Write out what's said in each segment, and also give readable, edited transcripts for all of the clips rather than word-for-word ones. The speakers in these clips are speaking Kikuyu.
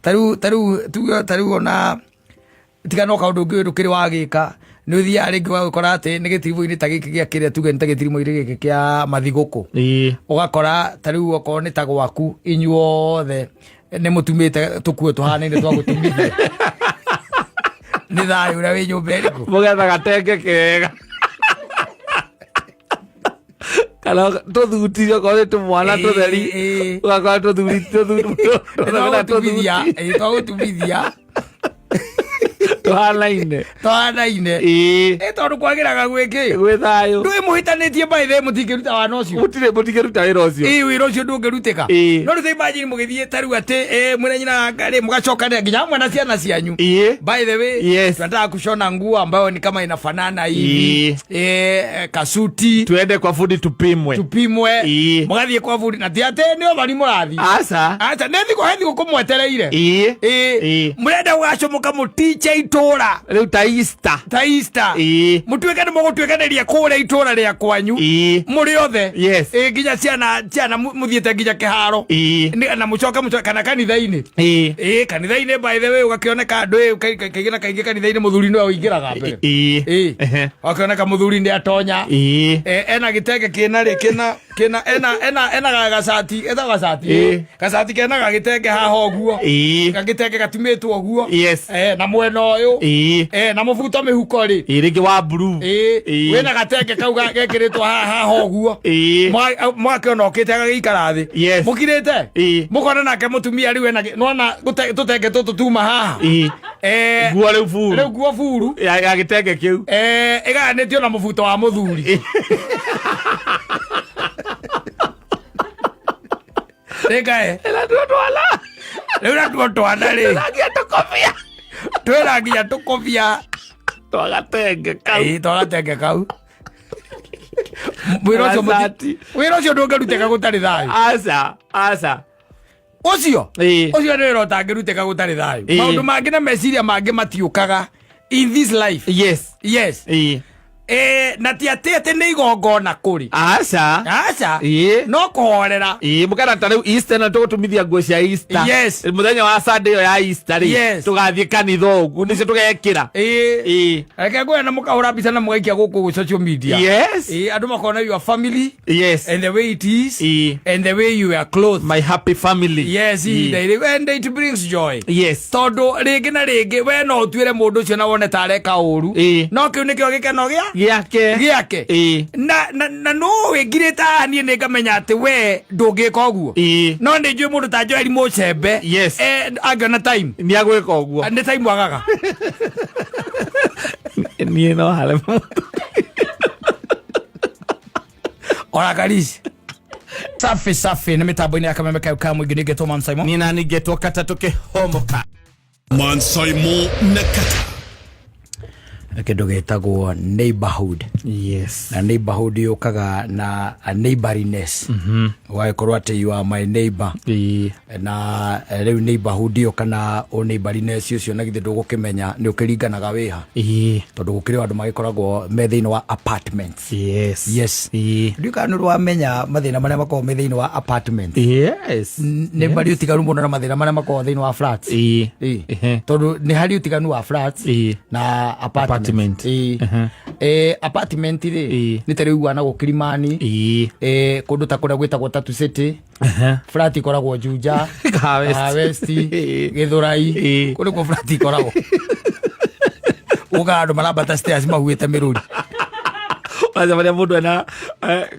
Tarĩu tarĩu tuge tarĩu ona tiga no kaũndũ ũngĩ ndũkĩrĩ wagĩka, nĩ ũthiaga rĩngĩ ũgagĩkora atĩ nĩ gĩtiribũ-inĩ ta gĩkĩ gĩa kĩrĩa, tuge nĩ ta gĩtiribũ-inĩ gĩkĩ kĩa mathigũkũ, ũgakora tarĩu okorwo nĩ ta gwaku inyuothe nĩ mũtumĩte tũkuo tũhanaine twa gũtumithia, nĩ thayũ ũrĩa wĩ nyũmba ĩrĩkũ. Mũgetha gatenge kega kana tũthuti, okorwo nĩ tũmwana tũtheri, ũgakora tũthuri twagũtumithia, twagũtumithia tũhanaine. Tũhanaine. Ĩ tondũ kwagĩraga gwĩkĩ? Gwĩ thayũ. Ndũĩ mũhĩtanĩtie, by the way, mũtingĩruta wana ũcio. Mũtirĩ, mũtingĩruta wĩra ũcio. Ĩ wĩra ũcio ndũngĩrutĩka. No rĩu ta imagine mũgĩthiĩ ta rĩu atĩ mwĩna nyina rĩ, mũgacokanĩra nginya hamwe na ciana cianyu. By the way, tunataka kushona nguo ambayo ni kama inafanana hivi, kasuti. Tuende kwa fundi tupimwe. Tupimwe. Mũgathiĩ kwa bundi, na ti atĩ nĩ ũthoni mũrathiĩ. Aca. Aca, nĩ thikũ he thikũ kũmwetereire. Ĩĩ. Mũrenda gũgacũmũka mũtiche itũra. Rĩu ta Easter. Ta Easter. Mũtuĩke nĩ mũgũtuĩkanĩria kũrĩa itũra rĩa kwanyu mũrĩ othe. Ĩĩ, nginya ciana ciana mũthiĩte nginya kĩharo. Na mũcoke mũcoke kana kanitha-inĩ. Ĩĩ, kanitha-inĩ, by the way, ũgakĩoneka andũ ĩ kaingĩ na kaingĩ kanitha-inĩ mũthuri nĩwe ũingĩraga mbere. Ĩĩ, ũgakĩoneka mũthuri nĩ atonya. Ena gĩtenge kĩna rĩ kĩna kĩna ena ena ena gacati, etagwo gacati. Gacati kena gagĩtenge haha ũguo. Gagĩtenge gatumĩtwo ũguo. Na mwena ũyũ. Na mũbuto mĩhuko rĩ. Ĩĩ, rĩngĩ wa blue. Ĩĩ, wĩna gatenge kau gekĩrĩtwo haha haha ũguo. Mwakĩona okĩte agagĩikara thĩ. Mũkirĩte. Mũkona nake mũtumia rĩu ena nona tũtenge tũtũ tuma haha. Nguo rĩu buru. Rĩu nguo buru. Ya gĩtenge kĩu. Ĩgayanĩtio na mũbuto wa mũthuri. Rĩkae. Ĩna tuo twana. Rĩu natuo twana rĩ. Nginya tũkobia. Twĩna nginya tũkobia. Twa gatenge kau. Ĩĩ, twa gatenge kau. Wĩra ũcio Gacati. Wĩra ũcio ndũngĩrutĩka gũtarĩ thayũ. Aca, aca. Ũcio ũcio nĩ wĩra ũtangĩrutĩka gũtarĩ thayũ. Maũndũ mangĩ na meciria mangĩ matiũkaga in this life. Yes. Na ti atĩ atĩ nĩ igongona kũrĩ. Aca. Aca. No kũhorera. Ĩĩ, mũkena ta rĩu Easter na tũgũtumithia nguo cia Easter. Mũthenya wa Sunday ĩyo ya Easter rĩ, tũgathiĩ kanitha ũguo nĩcio tũgekĩra. Reke ngwĩre, na mũkahũra mbica na mũgaikia gũkũ social media. Ĩĩ, andũ makona your family and the way it is and the way you are clothed. My happy family. Yes, ihinda rĩu, and it brings joy. Tondũ rĩngĩ na rĩngĩ we no ũtuĩre mũndũ ũcio na wone ta areka ũru, no kĩu nĩkĩo gĩkeno gĩa gĩake. Gĩake. Na no wĩngirĩte haha, niĩ nĩ ngamenya atĩ we ndũngĩka ũguo. No nĩ njũĩ mũndũ ta Joel Mũcembe, angĩona time, Nĩ agwĩka ũguo. Nĩ time agaga. Niĩ no hareme mũndũ. Ona karisi safi safi nĩ mĩtambo-inĩ ya kameme kau ka mũingĩ, nĩngetwo Man Simon. Niĩ nani ngetwo kata tũkĩhomoka. Man Simon na Kata. Kĩndũ gĩtagwo neighborhood. Na neighborhood yũkaga na a neighborliness, ũgagĩkorwo atĩ you are my neighbor. Na rĩu neighborhood ĩyo kana ũ neighborliness ũcio, na githĩ ndũgũkĩmenya nĩ ũkĩringanaga wĩha, tondũ gũkĩrĩ o andũ magĩkoragwo me thĩinĩ wa apartments. Yes. Ndiũ kana nĩ ũrĩ wamenya mathĩna marĩa makoragwo me thĩinĩ wa apartment. Nĩ marĩ ũtiganu mũno na mathĩna marĩa makoragwo thĩinĩ wa flats. Tondũ nĩ harĩ ũtiganu wa flats na apartment. Apartment. Apartment rĩ, nĩ ta rĩu wana gũkirimani, kũndũ ta kũrĩa gwĩtagwo Tatu City. Flat ikoragwo Juja. Kahawa West. Kahawa West, Gĩthũrai. Kũu nĩkuo flat ikoragwo, ũkaga andũ marambata stairs mahuĩte mĩrũri. Wacemania mũndũ ena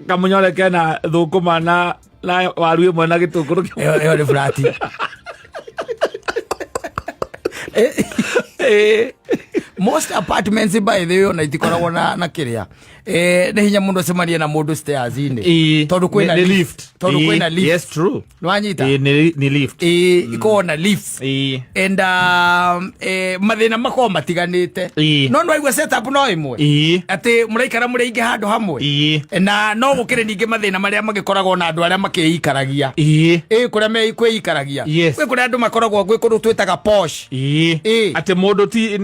kamũnyore kena thũkũma na waru ĩmwe na gĩtũngũrũ kĩmwe. Ĩyo nĩ flat. Most apartments, by the way, ona itikoragwo na kĩrĩa, nĩ hinya mũndũ acemanie na mũndũ stairs-inĩ, tondũ kwĩna Nĩ lift. Lift. Tondũ kwĩna lift. Yes, true. Nĩwanyita? Ĩĩ, nĩ lift. Ĩĩ, ikoragwo na lift. And mathĩna makoragwo matiganĩte. No nĩwaigua setup no ĩmwe, atĩ mũraikara mũrĩ aingĩ handũ hamwe. Na no gũkĩrĩ ningĩ mathĩna marĩa magĩkoragwo na andũ arĩa makĩikaragia. Ĩ kũrĩa kwĩikaragia. Gwĩ kũrĩa andũ makoragwo, gwĩ kũndũ twĩtaga posh. Atĩ mũndũ ti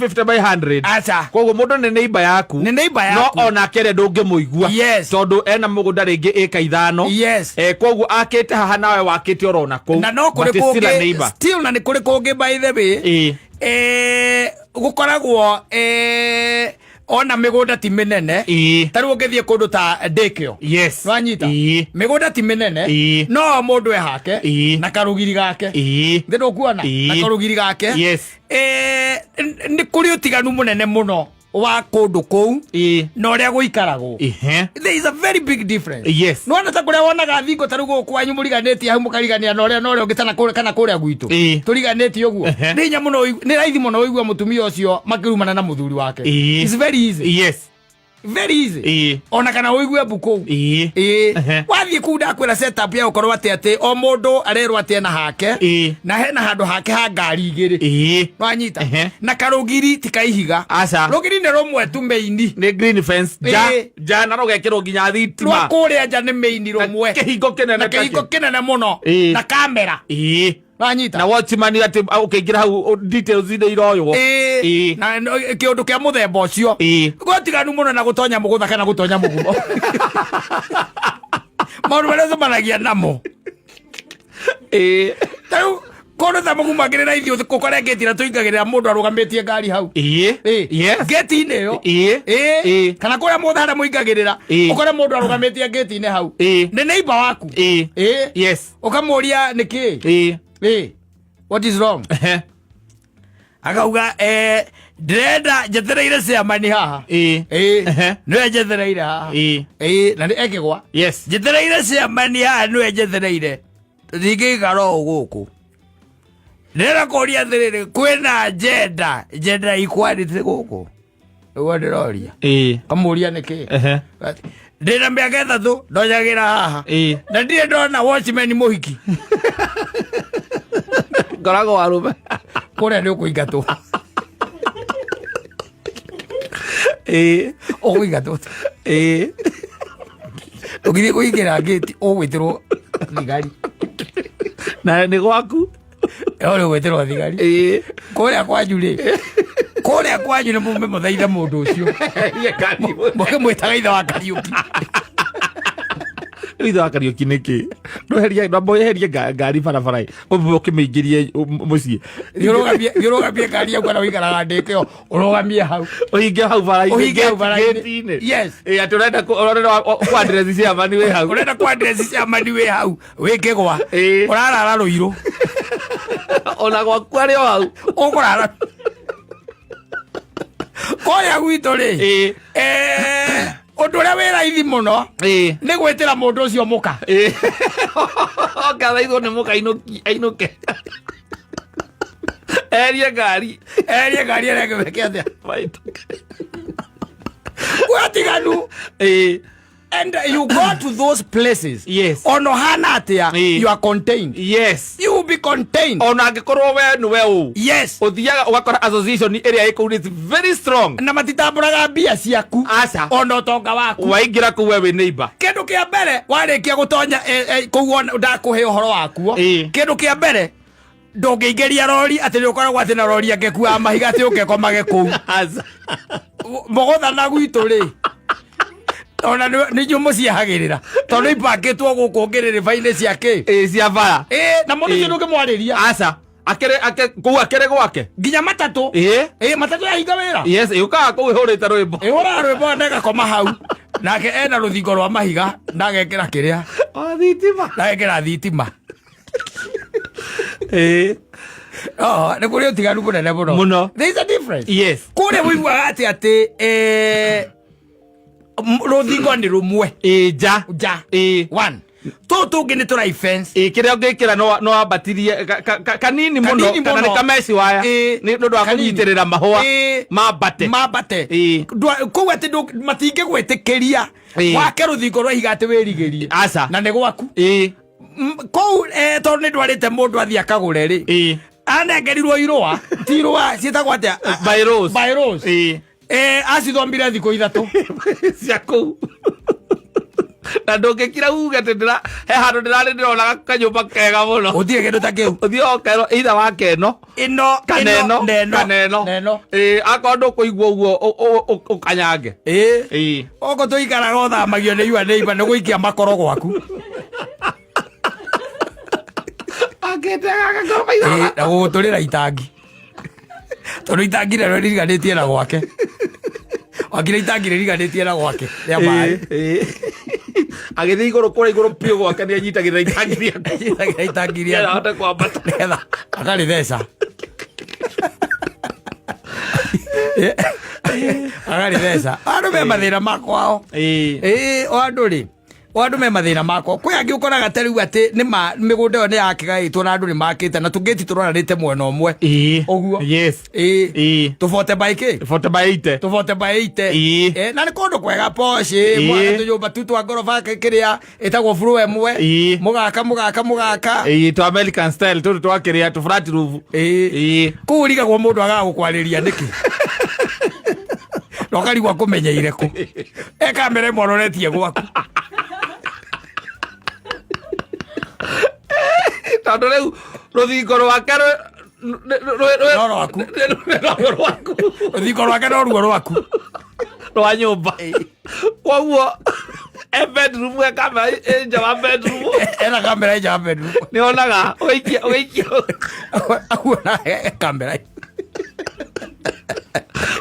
50 by 100. Aca. Koguo mũndũ nĩ neighbor yaku. Nĩ neighbor yaku. No No onake rĩ, ndũngĩmũigua tondũ ena mũgũnda rĩngĩ ĩka 5. Koguo akĩte haha nawe wakĩte orona kũu. Na no kũrĩ But it's still a kũngĩ neighbor. Still na nĩ kũrĩ kũngĩ, by the way, gũkoragwo ona mĩgũnda ti mĩnene. Ta rĩu ũngĩthiĩ kũndũ ta Ndĩkĩo, nwanyita, mĩgũnda ti mĩnene, no mũndũ ehake na karũgiri gake. Thĩ ndũkuona na karũgiri gake. Nĩ kũrĩ ũtiganu mũnene mũno wa kũndũ kũu na ũrĩa gũikaragwo. There is a very big difference. Nĩwona ta kũrĩa wonaga thingo, ta rĩu gũkũ kwanyu mũriganĩtie hau, mũkarigania na ũrĩa na ũrĩa ũngĩ, kana kũrĩa gwitũ tũriganĩtie ũguo. Nĩ hinya mũno nĩ raithi mũno ũigue mũtumia ũcio makĩrumana na mũthuri wake. It's very easy. Very easy. Ona kana ũigue mbu kũu. Ĩĩ. Wathiĩ kũu, ndakwĩra, setup ya gũkorwo atĩ o mũndũ arerwo atĩ ena hake na hena handũ hake ha ngari 2. Nwanyita? Na karũgiri ti kaihiga. Aca. Rũgiri nĩ rũmwe tu main. Nĩ green fence nja. Nja na rũgekĩrwo nginya Rwa thitima. Kũrĩa nja nĩ main rũmwe. Kĩhingo kĩnene. Na kĩhingo kĩnene mũno. Na kamera. Nwanyita? Na watchman atĩ ũkĩingĩra hau details nĩ iroywo. Na kĩũndũ kĩa mũthemba ũcio. Gũtiganu mũno na gũtonya mũgũtha kana gũtonya mũgumo, maũndũ marĩa ũcemanagia namo. Ta rĩu kũndũ ta mũgumo akĩrĩ raithi ũkore ngĩti na tũingagĩrĩra mũndũ arũgamĩtie ngari hau. Ngĩti-inĩ ĩyo. Kana kũrĩa mũthara harĩa mũingagĩrĩra, ũkore mũndũ arũgamĩtie ngĩti-inĩ hau. Nĩ neighbor waku. Ũkamũria nĩkĩ. What is wrong? Akauga ndĩrenda njetereire ciamani haha. Nĩwe njetereire haha. Na nĩ ekĩgwa. Njetereire ciamani haha, nĩwe njetereire, tũtingĩikara ũũ gũkũ. Ndĩrenda kũria atĩrĩrĩ, kwĩna gender equality gũkũ? Nĩguo ndĩroria. Kamũria nĩkĩ. Ndĩna mĩaka 3 ndonyagĩra haha na ndirĩ ndona watchman mũhiki. Ngoragwo arũme. Kũrĩa nĩ ũkũingatwo. Ũkũingatwo. Ũgĩthiĩ kũingĩra ngĩti ũgwĩtĩrwo thigari. Na nĩ gwaku. Ĩyo nĩ ũgwĩtĩrwo thigari. Kũrĩa kwanyu rĩ, kũrĩa kwanyu nĩ mume mũthaithe mũndũ ũcio mũkĩmwĩtaga ithe wa Kariũki. Ithe wa Kariũki nĩkĩ? Ndweherie, ndwamba weherie ngari barabara ũkĩmĩingĩrie mũciĩ. Thiĩ ũrũgamie ngari yaku kana ũikaraga ndĩkĩo, ũrũgamie hau. Ũhinge hau bara-inĩ. Ũhinge hau bara-inĩ. Gate-inĩ. Yes. Atĩ ũrenda ũrenda kwa address cia mani wĩ hau. Ũrenda kwa address cia mani wĩ hau wĩ kĩgwa. Ũrarara rũirũ. Ona gwaku arĩ o hau. Ũkũrara kũrĩa gwitũ rĩ. Ũndũ ũrĩa wĩ raithi mũno nĩ gwĩtĩra mũndũ ũcio mũka. Oka thaithwo nĩ mũka ainũke erie ngari. Erie ngari ĩrĩa ĩngĩmeke atĩa gwatiganu. And you go to those places, ono hana atia, you are contained. You will be contained. Ona angĩkorwo we nĩwe ũ, ũthiaga ũgakora association ĩrĩa ĩ kũu is very strong. Na matitambũraga mbia ciaku. Aca. Ona ũtonga waku. Waingĩra kũu we wĩ neighbor. Kĩndũ kĩa mbere warĩkia gũtonya kũu ndakũhe ũhoro wakuo. Kĩndũ kĩa mbere, ndũngĩingĩria rori atĩ nĩ ũkoragwo atĩ na rori angĩkuaga mahiga atĩ ũkekomage kũu. Aca. Mũgũtha na gwitũ rĩ, ona nĩ inyuĩ mũciehagĩrĩra tondũ ipangĩtwo gũkũ ngĩrĩrĩba-inĩ cia kĩ. Ĩĩ, cia bara. Ĩĩ, na mũndũ ũcio ndũngĩmwarĩria. Aca, akĩrĩ kũu akĩrĩ gwake. Nginya matatũ. Ĩĩ, matatũ yahinga wĩra. Yes, yũkaga kũu ĩhũrĩte rwĩmbo. Ĩhũraga rwĩmbo na ĩgakoma hau, nake ena rũthingo rwa mahiga na agekĩra kĩrĩa. O thitima. Na agekĩra thitima. Oh, nĩ kũrĩ ũtiganu mũnene mũno. Mũno. There is a difference. Kũrĩa ũiguaga atĩ rũthingo nĩ rũmwe. Ĩĩ, nja. Nja. Ĩĩ. One tũũ tũngĩ nĩ tũrai fence. Ĩĩ, kĩrĩa ũngĩkĩra no wambatirie kanini mũno. Kanini kana mũno. nĩ kameci waya nĩ ũndũ wa Kanini. kũnyitĩrĩra mahũa mambate. Mambate. Kũu atĩ matingĩgwĩtĩkĩria wake rũthingo rwa ihiga atĩ wĩrigĩrie. Aca. Na nĩ gwaku. Kũu tondũ nĩ ndwarĩte mũndũ athiĩ akagũre rĩ, anengerirwo irũa, ti irũa, ciĩtagwo atĩa? By rose. By rose. Acithomire thikũ 3. Cia kũu. Na ndũngĩkira uge atĩ ndĩra he handũ ndĩrarĩ ndĩronaga kanyũmba kega mũno. Gũtirĩ kĩndũ ta kĩu. Ũthiĩ ũkerwo either wa keno Ĩno kana ĩno ĩno neno kana ĩno. Neno. Ĩĩ, akorwo ndũkũigua ũguo ũkanyange. Ĩĩ. Ĩĩ. Gũkũ tũikaraga ũthamagio nĩ yua neighbor nĩ gũikia makoro gwaku. Akĩte gaka ngoroba Ĩĩ, ithathatũ. na gũgũtũrĩra itangi. Tondũ itangi narĩo rĩriganĩtie na gwake. Wakire itangi rĩriganĩtie na gwake rĩa maĩ. Ĩĩ, ĩĩ. Agĩthiĩ igũrũ kũrĩa igũrũ biũ gwake nĩ anyitagĩrĩra itangi rĩaku. Anyitagĩrĩra itangi Nĩgetha rĩaku. ahote kwambata. Nĩgetha akarĩtheca. Akarĩtheca. Andũ me mathĩna ma kwao. Ĩĩ. Ĩĩ, o andũ rĩ o andũ me mathĩna makwa. Kwĩ angĩ ũkoraga ta rĩu atĩ nĩ ma mĩgũnda ĩyo nĩ yakĩgaĩtwo na andũ nĩ makĩte na tũngĩti tũroranĩte mwena ũmwe. Ĩĩ. Ũguo. Yes. Ĩĩ. Ĩĩ. Tũbote by kĩ? 40 by 80. Tũbote by 80. Ĩĩ. Eh, na nĩ kũndũ kwega posh. Ĩĩ. Mwaka tũnyũmba tu twa ngoroba kĩrĩa ĩtagwo floor ĩmwe. Ĩĩ. Mũgaka mũgaka mũgaka. Ĩĩ, tũ American style tũtũ twakĩrĩa tũ flat roof. Ĩĩ. Ĩĩ. Kũu ũrigagwo mũndũ agaga gũkwarĩria nĩkĩ. Na ũkarigwo akũmenyeire kũ. E kamera ĩmwe ũroretie gwaku. Tondũ rĩu rũthingo rwake No rwaku. no rwaku. Rũthingo rwake no ruo rwaku. Rwa nyũmba. Koguo e bedroom e kamera ĩ nja wa bedroom. Ena kamera ĩ nja wa bedroom. Nĩ onaga ũgaikia ũgaikia. Akuona e kamera.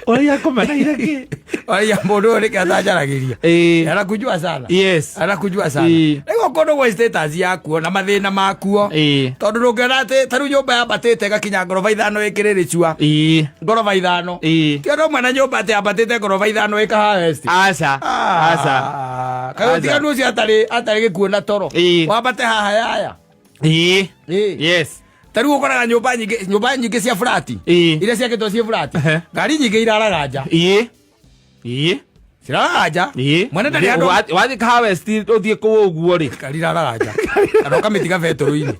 Ũrĩa akũmeneire kĩ? Aya mũndũ ũyũ nĩkĩ atanjaragĩria. Ĩĩ. Anakujua sana. Yes. Anakujua sana. Ĩĩ. Rĩu kũndũ gwĩ status yakuo na mathĩna makuo. Ĩĩ. Tondũ ndũngĩona atĩ ta rĩu nyũmba yambatĩte ĩgakinya ngoroba ithano ĩkĩrĩrĩ cua. Ĩĩ. Ngoroba ithano. Ĩĩ. Ti ũndũ ũmwe na nyũmba atĩ yambatĩte ngoroba ithano ĩ Kahawa West. Aca. Aca. Kaĩ ũtiganu ũcio atarĩ atarĩ gĩkuũ na toro. Ĩĩ. Wambate haha yaya. Ĩĩ. Ĩĩ. Yes. Ta rĩu ũkoraga nyũmba nyingĩ nyũmba nyingĩ cia flat. Ĩĩ. Iria ciakĩtwo ciĩ flat. Ehe. Ngari nyingĩ iraraga nja. Ĩĩ. Ĩĩ. Ciraraga nja. Ĩĩ. Mwene ndarĩ handũ. Wathiĩ Kahawa West ũthiĩ kũu ũguo rĩ. Ngari iraraga nja. Kana ũkamĩtiga betũrũ-inĩ.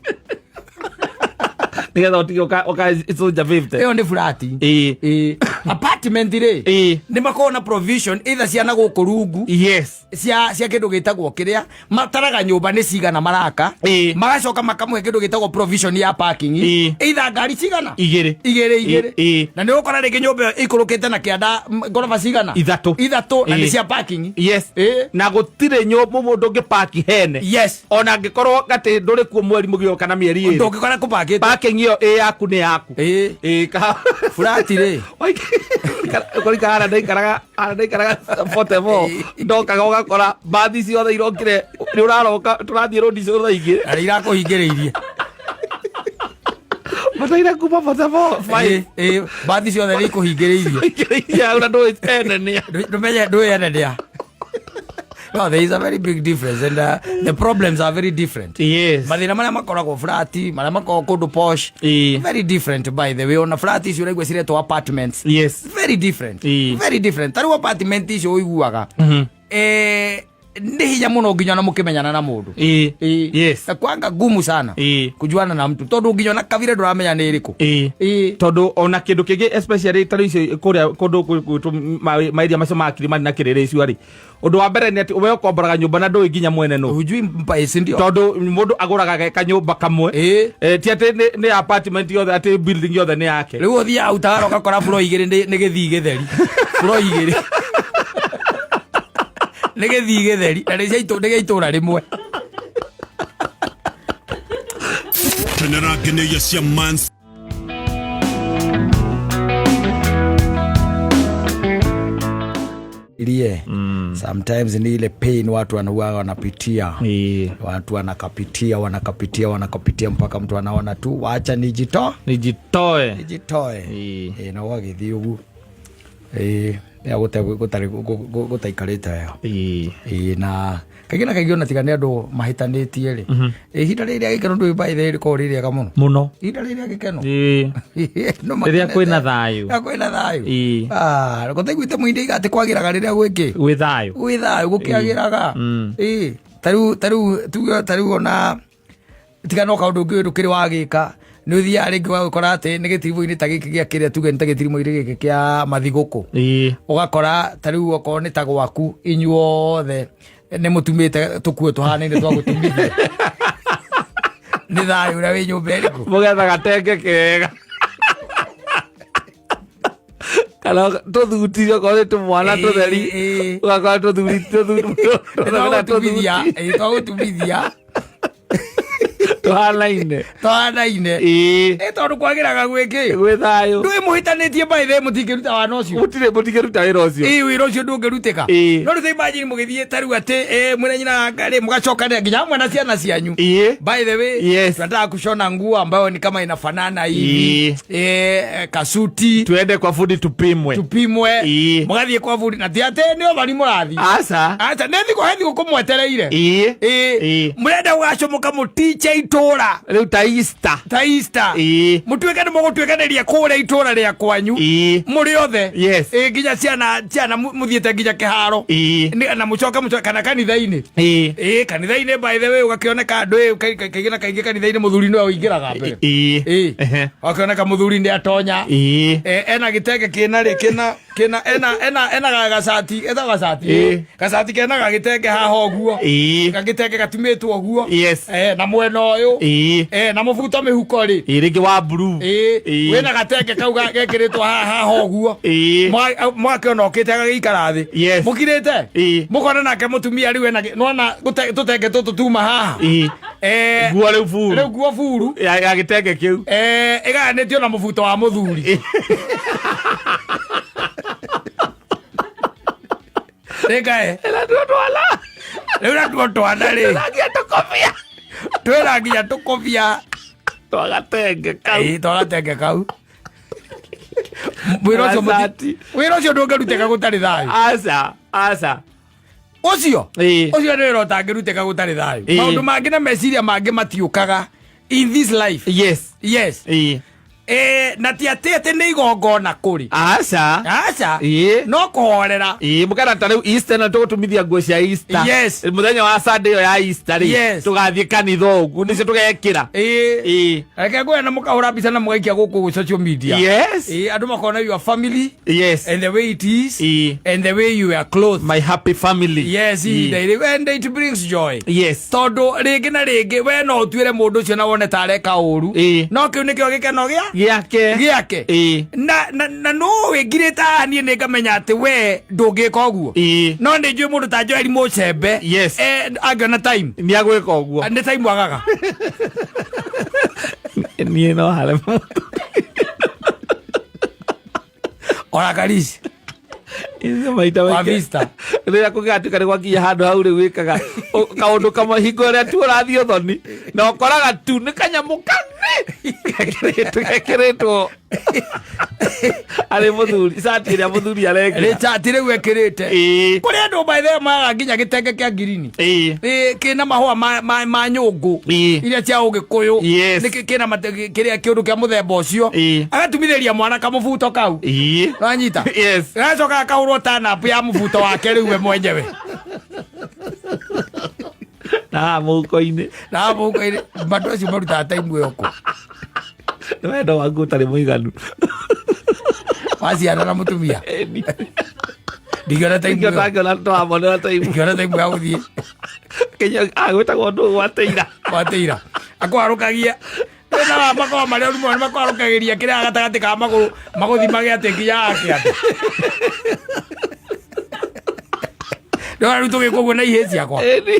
Nĩgetha ũtige ũkacũnja 50. Ĩyo nĩ flat. Ĩĩ. Ĩĩ. Apartment rĩ. Ĩĩ. Nĩ makoragwo na provision either ciana gũkũ rungu. Yes. Cia kĩndũ gĩtagwo kĩrĩa mataraga nyũmba nĩ cigana maraka. Ĩĩ. Magacoka makamũhe kĩndũ gĩtagwo provision ya parking. Ĩĩ. Either ngari cigana. Igĩrĩ. Igĩrĩ igĩrĩ. Ĩĩ. Na nĩ ũgũkora rĩngĩ nyũmba ĩyo ĩikũrũkĩte na kĩanda ngoroba cigana. Ithatũ. Ithatũ na nĩ Ĩĩ. cia parking. Yes. Ĩĩ. Na gũtirĩ nyũmba mũndũ ũngĩpaki hene. Yes. Ona angĩkorwo atĩ ndũrĩ kuo mweri mũgima kana mĩeri ĩrĩ. Ndũngĩkora kũpakĩte. Parking ĩyo ĩ yaku nĩ yaku. Ĩĩ. Ĩĩ ka. Flat rĩ. Ũkorika harĩa ndaikaraga harĩa ndaikaraga 44 ndokaga ũgakora mbathi ciothe irokire nĩ ũraroka tũrathiĩ rũndi icio thaa igĩrĩ. Na nĩ irakũhingĩrĩirie. Bataire kuma 44 Ĩĩ, ĩĩ, mbathi ciothe nĩ ikũhingĩrĩirie. Hingĩrĩirie hau na ndũĩ ene nĩa. Ndũmenye ndũĩ ene nĩa. No, there is a very big difference and the problems are very different. Yes. Mathĩna marĩa makoragwo flat, marĩa makoragwo kũndũ posh. Ĩĩ. Very different by the way. Ona flat icio ũraigua ciretwo apartments. Yes. Very different. Ĩĩ. Very different. Ta rĩu apartment icio ũiguaga. Nĩ hinya mũno nginya ona mũkĩmenyana na mũndũ. Ĩĩ. Ĩĩ. Yes. Na kwanga ngumu sana. Ĩĩ. Kujuana na mtu tondũ nginya ona kabira ndũramenya nĩ ĩrĩkũ. Ĩĩ. Ĩĩ. Tondũ ona kĩndũ kĩngĩ especially ta rĩu icio kũrĩa kũndũ gwitũ mairia macio ma Kilimani na kĩrĩrĩ icio rĩ, ũndũ wa mbere nĩ atĩ we ũkomboraga nyũmba na ndũĩ nginya mwene nũ. Hujui mpa si ndio? Tondũ mũndũ agũraga ge kanyũmba kamwe. Ĩĩ. Ti atĩ nĩ apartment yothe atĩ building yothe nĩ yake. Rĩu ũthiaga utawara ũgakora floor igĩrĩ nĩ gĩthii gĩtheri. Floor igĩrĩ. Nĩ gĩthii gĩtheri na nĩ cia itũ- nĩ gĩa itũra rĩmwe. Kenera ngeneia cia Mans Irie. Sometimes ni ile pain watu wanahuwa wanapitia. Ĩĩ. Watu wanakapitia wanakapitia wanakapitia mpaka mtu anaona tu wacha nijitoe. Nijitoe. Nijitoe. Ĩĩ. Ĩĩ, na ũgagĩthiĩ ũguo. Ĩĩ, ya gũtaikarĩte wega. Ĩĩ. Ĩĩ, na kaingĩ na kaingĩ ona tiga nĩ andũ mahĩtanĩtie rĩ, ihinda rĩrĩa gĩkeno ndũĩ by the way rĩkoragwo rĩ rĩega mũno. Mũno. Ihinda rĩrĩa gĩkeno. Ĩĩ. No Rĩrĩa makenete. kwĩna thayũ. Rĩrĩa kwĩna thayũ. Ĩĩ. Ah, gũtaiguĩte mũinde iga atĩ kwagĩraga rĩrĩa gwĩkĩ. Gwĩ thayũ. Gwĩ thayũ gũkĩagĩraga. Ĩĩ. Ta rĩu tuge ta rĩu ona tiga no kaũndũ ũngĩ ndũkĩrĩ wagĩka nĩ ũthiaga rĩngĩ ũgagĩkora atĩ nĩ gĩtiribũ-inĩ ta gĩkĩ gĩa kĩrĩa tuge nĩ ta gĩtiribũ-inĩ gĩkĩ kĩa mathigũkũ. Ĩĩ. Ũgakora ta rĩu okorwo nĩ ta gwaku inyuothe Nĩ mũtumĩte tũkuo tũhanaine twa gũtumithia. Nĩ thayũ ũrĩa wĩ nyũmba ĩrĩkũ? Mũgetha gatenge kega kana tũthuti, okorwo nĩ tũmwana tũtheri, ũgakora tũthuri twagũtumithia, twagũtumithia. Tũhanaine. Tũhanaine. Ĩ tondũ kwagĩraga gwĩkĩ? Gwĩ thayũ. Ndũĩ mũhĩtanĩtie, by the way, mũtingĩruta wana ũcio. Mũtirĩ, mũtingĩruta wĩra ũcio. Ĩ, wĩra ũcio ndũngĩrutĩka. No rĩu ta imagine mũgĩthiĩ ta rĩu atĩ mwĩna nyina rĩ, mũgacokanĩra nginya hamwe na ciana cianyu. By the way, tunataka kushona nguo ambayo ni kama inafanana hivi, kasuti. Tuende kwa fundi tupimwe. Tupimwe. Mũgathiĩ kwa bundi, na ti atĩ nĩ ũthoni mũrathiĩ. Aca. Aca, nĩ thikũ, he thikũ kũmwetereire. Mũrenda gũgacomoka mũtiche itũra. Rĩu ta Easter. Ta Easter. Mũtuĩke nĩ mũgũtuĩkanĩria kũrĩa itũra rĩa kwanyu mũrĩ othe. Ĩ, nginya ciana mũthiĩte nginya kĩharo. Na mũcoke kana kanitha-inĩ. Ĩ, kanitha-inĩ, by the way, ũgakĩoneka andũ ĩ, kaingĩ na kaingĩ kanitha-inĩ mũthuri nĩwe ũingĩraga mbere. Ĩ, ũgakĩoneka mũthuri nĩ atonya. Ena gĩtenge kĩna rĩ, kĩna ena gacati, etagwo gacati. Gacati kena gagĩtenge haha ũguo. Gagĩtenge gatumĩtwo ũguo. Na mwena ũyũ. Na mũbuto mĩhuko rĩ. Rĩngĩ wa blue. Wĩna gatenge kau gekĩrĩtwo haha haha ũguo. Mwakĩona ũkĩte agagĩikara thĩ. Mũkirĩte. Mũkona nake mũtumia rĩu ena nĩwona tũtenge tũtũ tuma haha. Nguo rĩu buru. Rĩu nguo buru. Ya gĩtenge kĩu. Ĩgayanĩtio na mũbuto wa mũthuri. Rĩkae. Ĩna tuo twana. Rĩu natuo twana rĩ. Nginya tũkobia. Twĩna nginya tũkobia. Twa gatenge kau. Ĩĩ, twa gatenge kau. Wĩra ũcio Gacati. Wĩra ũcio ndũngĩrutĩka gũtarĩ thayũ. Aca, aca. Ũcio. Ũcio nĩ wĩra ũtangĩrutĩka gũtarĩ thayũ. Maũndũ mangĩ na meciria mangĩ matiũkaga in this life. Yes. Na ti atĩ atĩ nĩ igongona kũrĩ. Aca. Aca. No kũhorera. Mũkena ta rĩu Easter na tũgũtumithia nguo cia Easter. Mũthenya wa Sunday ĩyo ya Easter rĩ. Tũgathiĩ kanitha ũguo nĩcio tũgekĩra. Reke ngwĩre, na mũkahũra mbica na mũgaikia gũkũ social media. Andũ makona your family and the way it is and the way you are clothed. My happy family. Yes, and it brings joy. Tondũ rĩngĩ na rĩngĩ we no ũtuĩre mũndũ ũcio na wone ta areka ũru. No kĩu nĩkĩo gĩkeno gĩa Gĩake. Gĩake. Na no wĩngirĩte haha, niĩ nĩ ngamenya atĩ we ndũngĩka ũguo. No nĩ njũĩ mũndũ ta Joel Mũcembe, angĩona time, Nĩ agwĩka ũguo. Nĩ time agaga. Niĩ no hareme. Ona Karisi. Icio maita Wa maingĩ. Vista. Rĩrĩa kũgĩgatuĩka nĩ gwakinya handũ hau rĩu wĩkaga kaũndũ kamwe hingo ĩrĩa tu ũrathiĩ ũthoni na ũkoraga tu nĩ kanyamũ kani gekĩrĩtwo arĩ mũthuri, cati ĩrĩa mũthuri arekĩra. Rĩchati rĩu ekĩrĩte. Kũrĩ andũ by the way magaga nginya gĩtenge kĩa ngirini. Kĩna mahũa ma nyũngũ iria cia ũgĩkũyũ. Nĩ kĩna kĩrĩa kĩũndũ kĩa mũthemba ũcio. Agatumithĩria mwana kamũbuto kau. Nĩwanyita? Yes. Agacoka akahũrwo tanapu ya mũbuto wake rĩu we mwenyewe. Na haha mũhuko-inĩ. Na haha mũhuko-inĩ, andũ acio marutaga time ĩyo kũ? Nĩ wendo waku ũtarĩ mũiganu. Wa ciana na mũtumia. Ĩni. Ndingĩona time Nĩkĩo ĩyo. ndangĩona twamonera time. Ndingĩona time ya gũthiĩ. Kenya agwĩtagwo ndũ gwateira. Gwateira. Akwarũkagia. Kwĩna wa makoragwo marĩa ũru mũno, makwarũkagĩria kĩrĩa gatagatĩ ka magũrũ magũthimage atĩ nginya haha kĩande. Ndĩrona rĩu tũgĩkwo ũguo na ihĩ ciakwa. Ĩni.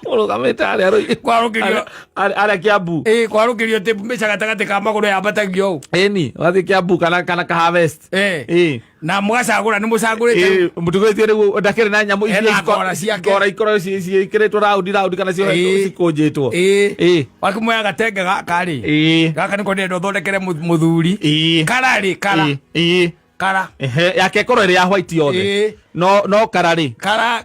Mũrũgamĩte harĩa Kwarũkĩrio. Harĩa Kiambu. Ĩĩ, kwarũkĩrio atĩ mbeca gatagatĩ ka magũrũ yambatagio ũũ. Ĩni, wathiĩ Kiambu kana ka Harvest. Na mũgacagũra, nĩ mũcagũrĩte. Mũtugĩtie rĩu ndakĩrĩ na nyamũ Ena iria ngora ciake. ngora ikorwo ciĩkĩrĩtwo raundi raundi kana cikũnjĩtwo. Wakĩmuoya gatenge gaka rĩ. Gaka nĩko ndĩrenda ũthondekere mũthuri. Kara rĩ, kara. Kara. Ehe, yake ĩkorwo ĩrĩ ya white yothe. No kara rĩ.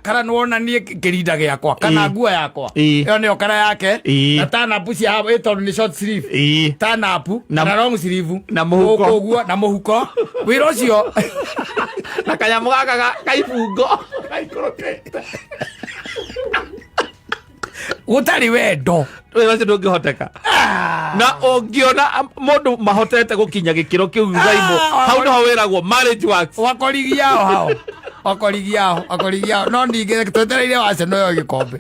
Kara nĩ wonanie kĩrinda gĩakwa kana nguo yakwa. Ĩyo nĩyo kara yake. Na tanapu cia ĩ tondũ nĩ short sleeve. Tanapu na long sleeve. Na mũhuko. Gũkũ ũguo na mũhuko. Wĩra ũcio. Na kanyamũ gaka kaibungo. Kaikũrũkĩte. Gũtarĩ wendo. Wĩra ũcio ndũngĩhoteka. Na ũngĩona mũndũ mahotete gũkinya gĩkĩro kĩu gaimũ, hau nĩho wĩragwo marriage works. Wakorigia o hao. Okorigiao, okorigiao. No ningĩ twetereire Arsenal yo gĩkombe.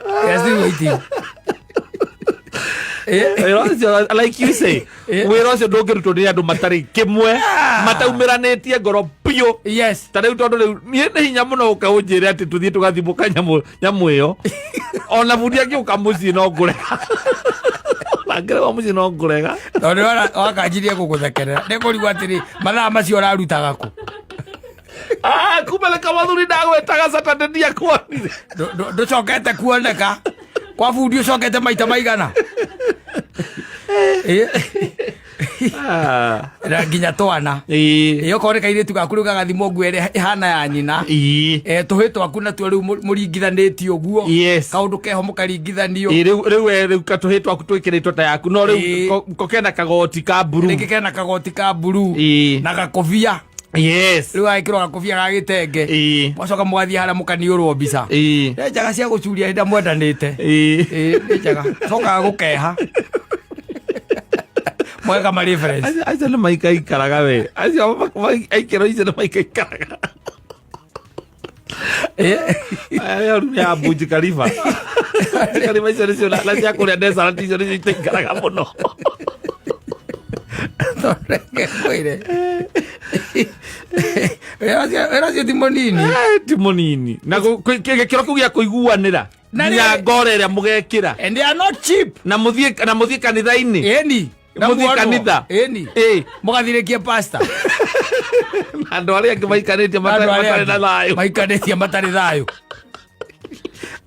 We are still waiting. Wĩra ũcio, like you say, wĩra ũcio ndũngĩrutwo nĩ andũ matarĩ kĩmwe, mataumĩranĩtie ngoro biũ. Ta rĩu, tondũ rĩu niĩ nĩ hinya mũno ũka ũnjĩre atĩ tũthiĩ tũgathimũka nyamũ ĩyo. Ona bundi angĩũka mũciĩ no ngũrega, ona angĩrega mũciĩ no ngũrega. Tondũ wakanjirie gũgũthekerera nĩ kũrigwo atĩrĩ, mathaa macio ũrarutaga kũ? Ah, kumbe reka mathuri ndagwĩtaga Saturday ndiakuonire. Ndũcokete kuoneka kwa bundi, ũcokete maita maigana? Na nginya twana. Ĩ, okorwo nĩ kairĩtu gaku rĩu gagathimwo nguo ĩrĩa ĩhana ya nyina. Tũhĩ twaku natuo rĩu mũringithanĩtio ũguo. Kaũndũ keho mũkaringithanio. Ĩ, rĩu we, rĩu katũhĩ twaku twĩkĩrĩtwo ta yaku, no rĩu ko kena kagoti ka mburu. Rĩngĩ kena kagoti ka mburu na gakobia. Rĩu gagĩkĩrwo gakobia ga gĩtenge. Mũgacoka mũgathiĩ harĩa mũkaniũrwo mbica. Nĩ njega cia gũcuria hĩndĩ ĩrĩa mwendanĩte. Ĩ, nĩ njega, cokaga gũkeha mweka ma reference. Acio nĩ maikaikaraga we, acio aikĩro icio nĩ maikaikaraga. Arĩa rĩu nĩ ya Burj Khalifa. Burj Khalifa icio nĩcio na cia kũrĩa desert, icio nĩcio itaikaraga mũno. Reke ngwĩre, wĩra ũcio ti mũnini. Ti mũnini na gĩkĩro kĩu gĩa kũiguanĩra Na nginya ngoro ĩrĩa mũgekĩra. And they are not cheap. Na mũthiĩ kanitha-inĩ. Ĩni. Na Mũthiĩ muonwo. kanitha. Ĩni. Mũgathirĩkie pastor. Na andũ arĩa angĩ maikarĩtie Andũ arĩa matarĩ na angĩ thayũ. Maikarĩtie matarĩ thayũ.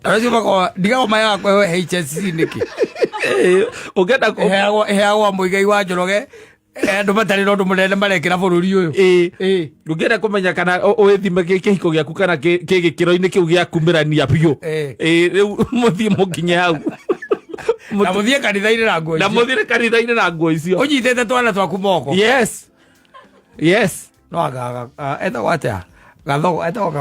Andũ acio makoragwo ndigagwo mayaga kweho HSC nĩkĩ? Ũngĩenda Ĩheagwo Mũigai wa Njoroge, andũ matarĩ na ũndũ mũnene marekĩra bũrũri ũyũ. Ũngĩenda kũmenya kana wĩthime kĩhiko gĩaku kana kĩ gĩkĩro-inĩ kĩu gĩa kumĩrania biũ. Rĩu mũthiĩ mũkinye hau. Na mũthiĩ kanitha-inĩ na nguo Na icio. Mũthiĩ kanitha-inĩ na nguo icio. Ũnyitĩte twana twaku moko. Yes. No anga etagwo atĩa, gathogo etagwo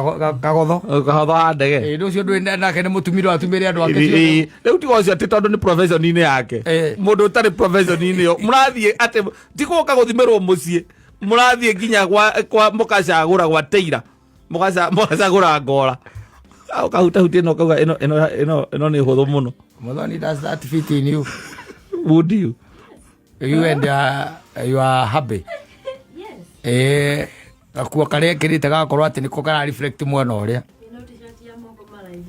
kagotho. Kahotho wa ndege. Ĩ, ũcio ndũĩ nake nĩ mũtumire atumĩre andũ ake ciothe. Rĩu tiga ũcio atĩ tondũ nĩ profession-inĩ yake. Mũndũ ũtarĩ profession-inĩ ĩyo, mũrathiĩ atĩ ti gũka gũthimĩrwo mũciĩ, mũrathiĩ nginya kwa mũkacagũra gwa teira, mũgacagũra ngora, ũkahutahutia ĩno ũkauga ĩno nĩ hũthũ mũno. Muthoni, does that fit in you? Would you? You and your hubby? Yes. Gakuo karĩa ekĩrĩte gagakorwo atĩ nĩko kara reflect mwena ũrĩa. Ĩno t-shirt ya moko maraihu.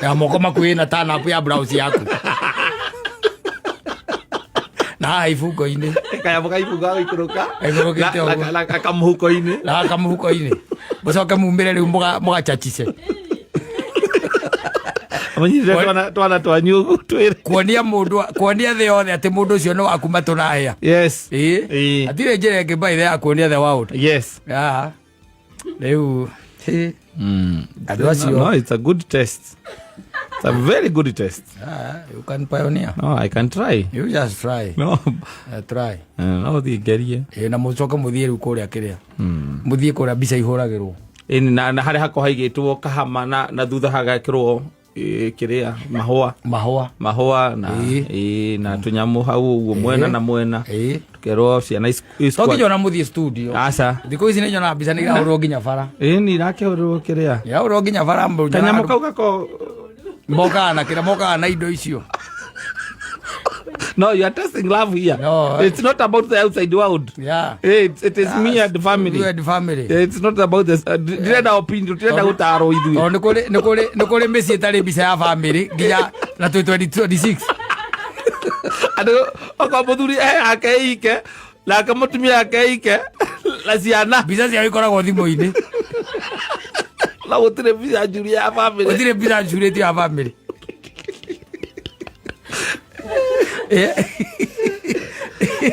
Ya moko makuhĩ na turn up ya blouse yaku na haha ibungo-inĩ. Kanyamũ kaibungo gagũikũrũka. Gaikũrũkĩte ũguo. Na kamũhuko-inĩ. Na haha kamũhuko-inĩ, mũcoke mumĩre rĩu mũgachachice. Mũnyitĩte twana twanyu ũguo twĩrĩ. Kuonia mũndũ, kuonia thĩ yothe atĩ mũndũ ũcio nĩ waku matũrahĩa. Hatirĩ njĩra ĩngĩ by the ya kuonia the world. Ah. Rĩu andũ acio. No, it's a good test. It's a very good test. Ah, you can pioneer. No, I can try. You just try. No. Try. No thiĩ ngerie. Na mũcoke mũthiĩ rĩu kũrĩa kĩrĩa, mũthiĩ kũrĩa mbica ihũragĩrwo. Ĩni, na harĩa hakorwo haigĩtwo kahama na thutha hagekĩrwo kĩrĩa, mahũa. Mahũa. Mahũa na na tũnyamũ hau ũguo mwena na mwena. Tũkerwo ciana To nginya ona mũthiĩ studio. Aca. Thikũ ici nĩ nyonaga mbica nĩ irahũrwo nginya bara. Ĩni, irakĩhũrĩrwo kĩrĩa. Irahũrwo nginya bara. Kanyamũ kau gako Mokaga na kĩrĩa, mokaga na indo icio. No, you are testing love here. No. It's not about the outside world. It is me and the family. You and family. It's not about this. Ndirenda opinion, ndirenda gũtarwo ithuĩ. Tondũ nĩ kũrĩ mĩciĩ ĩtarĩ mbica ya family nginya na 2026. Andũ okorwo mũthuri e yake ike, nake mũtumia yake ike na ciana. Mbica ciao ikoragwo thimũ-inĩ. Na gũtirĩ mbica njuru ya family. Gũtirĩ mbica njurĩtio ya family.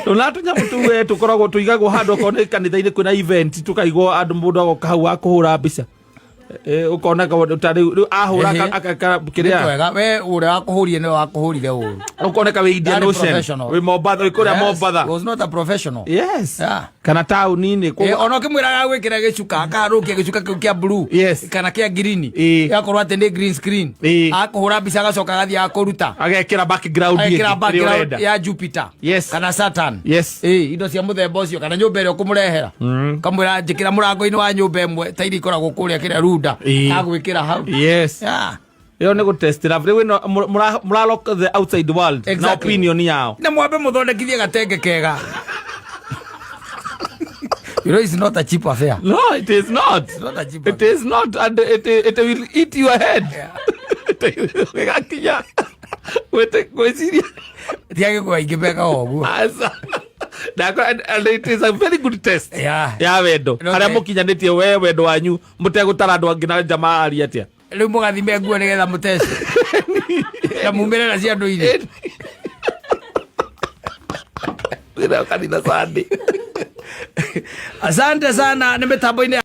Na tũnyamũ tũu we tũkoragwo tũigagwo handũ okorwo nĩ kanitha-inĩ kwĩna event, tũkaigwo andũ, mũndũ agoka hau wa kũhũra mbica. Eh, ũkona kaũndũ ta rĩu rĩu ahũra Ehe. kĩrĩa Twega we ũrĩa wakũhũrire nĩwe wakũhũrire ũru. Ũkoneka wĩ Indian Ndarĩ Ocean, professional. wĩ Mombatha, wĩ kũrĩa Yes, Mombatha. was not a professional. Yes. Yeah. Kana taũni-inĩ. Eh, ona ũkĩmwĩraga gwĩkĩra gĩcuka akaharũkia gĩcuka kĩu kĩa blue Yes. kana kĩa green, Ĩĩ. gakorwo atĩ nĩ green screen, Ĩĩ. akũhũra mbica agacoka agathiĩ akũruta Agekĩra background ĩngĩ agekĩra ĩrĩa background ũrenda. ya Jupiter Yes. kana Saturn. Yes. Ĩĩ, indo cia mũthemba ũcio, kana nyũmba ĩrĩa ũkũmũrehera, kamwĩra njĩkĩra mũrango-inĩ wa nyũmba ĩmwe ta iria ikoragwo kũrĩa kĩrĩa runda, agwĩkĩra hau. Yes. Yeah. Ĩyo nĩ gũtest love. Rĩu ĩno mũra lock the outside world na Exactly. opinion yao. Na mwambe mũthondekithie gatenge kega. You know it's not a cheap affair. No, it is not. It's not a cheap It is not, and it will eat your head. Gĩgakinya gwĩciria. Tiagĩkũa ingĩ mekaga ũguo. Aca. And it is a very good test ya wendo No, harĩa mũkinyanĩtie we wendo wanyu mũtegũtara andũ angĩ na nja maaria atĩa. Rĩu mũgathime nguo nĩgetha mũtece na mumĩre na cia ndũire. Thĩna kanitha Sunday. Asante sana nĩ mĩtambo-inĩ.